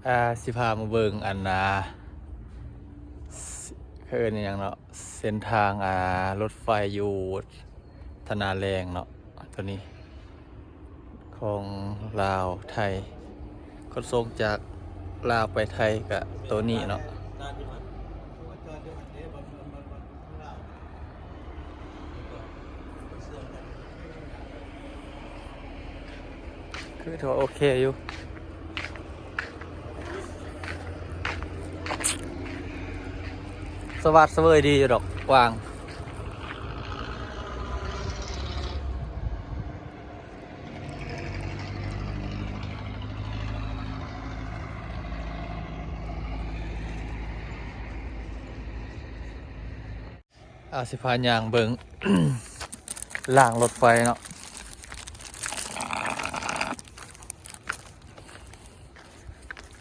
ອ່າ ຊິພາມາເບິ່ງອັນນ່າ ເຂົາເອີ້ນຫຍັງເນາະ ເສັ້ນທາງ ອ່າ ລົດໄຟຢູ່ທ່ານາແລງເນາະ ໂຕນີ້ ຂອງລາວໄທ ຂົນສົ່ງຈາກລາວໄປໄທກະໂຕນີ້ເນາະ. ຄືຖືວ່າໂອເຄຢູ່ ສະຫວາດສະເຫວີຍດີຢູ່ດອກ ກວ້າງ. ອາ ຊິພາຍ່າງເບິ່ງ ລາງລົດໄຟເນາະ.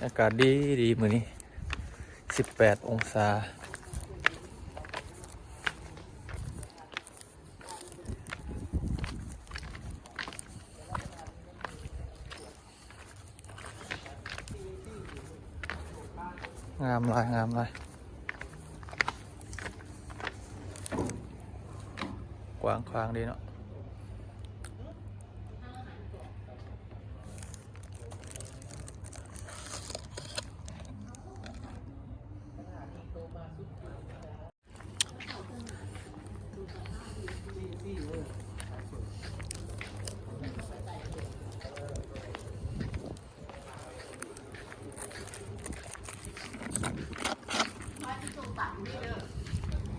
ອາກາດດີດີມື້ນີ້ ສິບແປດອົງສາ. ງາມຫຼາຍ ງາມຫຼາຍ ກວ້າງຂວາງດີເນາະ.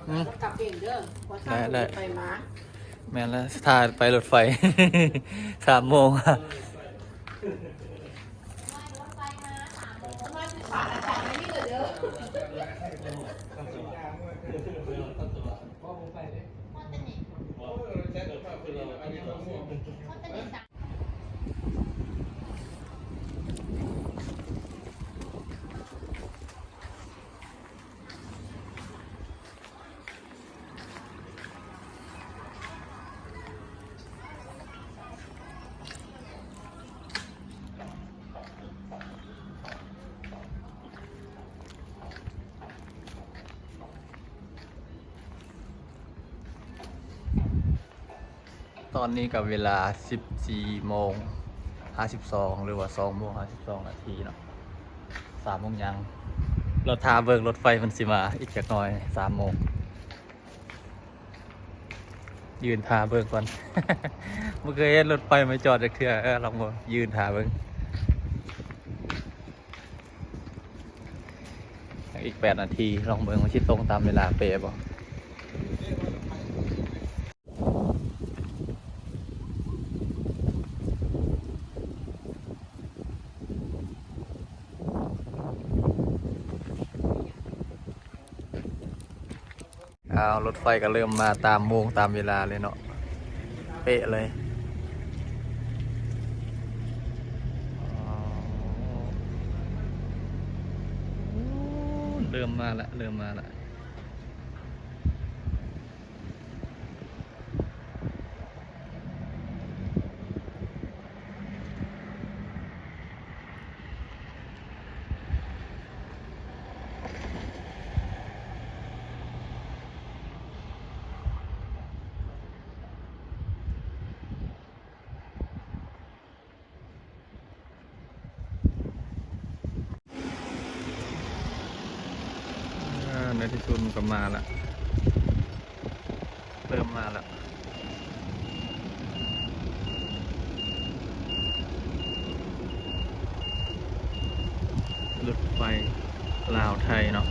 ອືມ ໄດ້ ໄດ້ ໄປມາ ແມ່ນແລ້ວ ຖ້າໄປລົດໄຟ ສາມໂມງ. ຕອນນີ້ກໍເວລາສິບສີ່ໂມງຫ້າສິບສອງ ຫຼືວ່າສອງໂມງຫ້າສິບສອງນາທີເນາະ ສາມໂມງຍັງ ລໍຖ້າເບິ່ງລົດໄຟເພິ່ນຊິມາອີກຈັກໜ້ອຍ ສາມໂມງ. ຢືນຖ້າເບິ່ງກ່ອນ ບໍ່ເຄີຍເຫັນລົດໄຟມາຈອດຈັກເທື່ອ ເອີ ລອງເບິ່ງ ຢືນຖ້າເບິ່ງ ອີກແປດນາທີ ລອງເບິ່ງວ່າຊິຕົງຕາມເວລາເປະບໍ່. ອ້າວ ລົດໄຟກໍເລີ່ມມາຕາມໂມງຕາມເວລາເລີຍເນາະ ເປະເລີຍ. ອໍ ເລີ່ມມາລະ ເລີ່ມມາລະ. ອ່າ ໃນທີ່ສຸດມັນກໍມາລະ ເລີ່ມມາລະ ລົດໄຟລາວໄທເນາະ.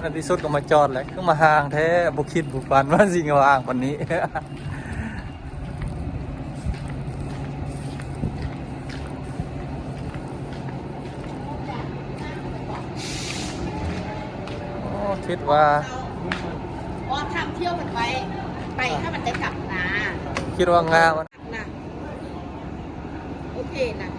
ໃນທີ່ສຸດກໍມາຈອດແຫຼະ ຄືມາຫ່າງແທ້ ບໍ່ຄິດບໍ່ຝັນວ່າຊິວ່າຫ່າງປານນີ້. ຄິດວ່າ ອອກທ່າທ່ຽວກັນໄປ ໄປຖ້າມັນໄດ້ກັບນາ ຄິດວ່າງາມນະ ໂອເຄນະ.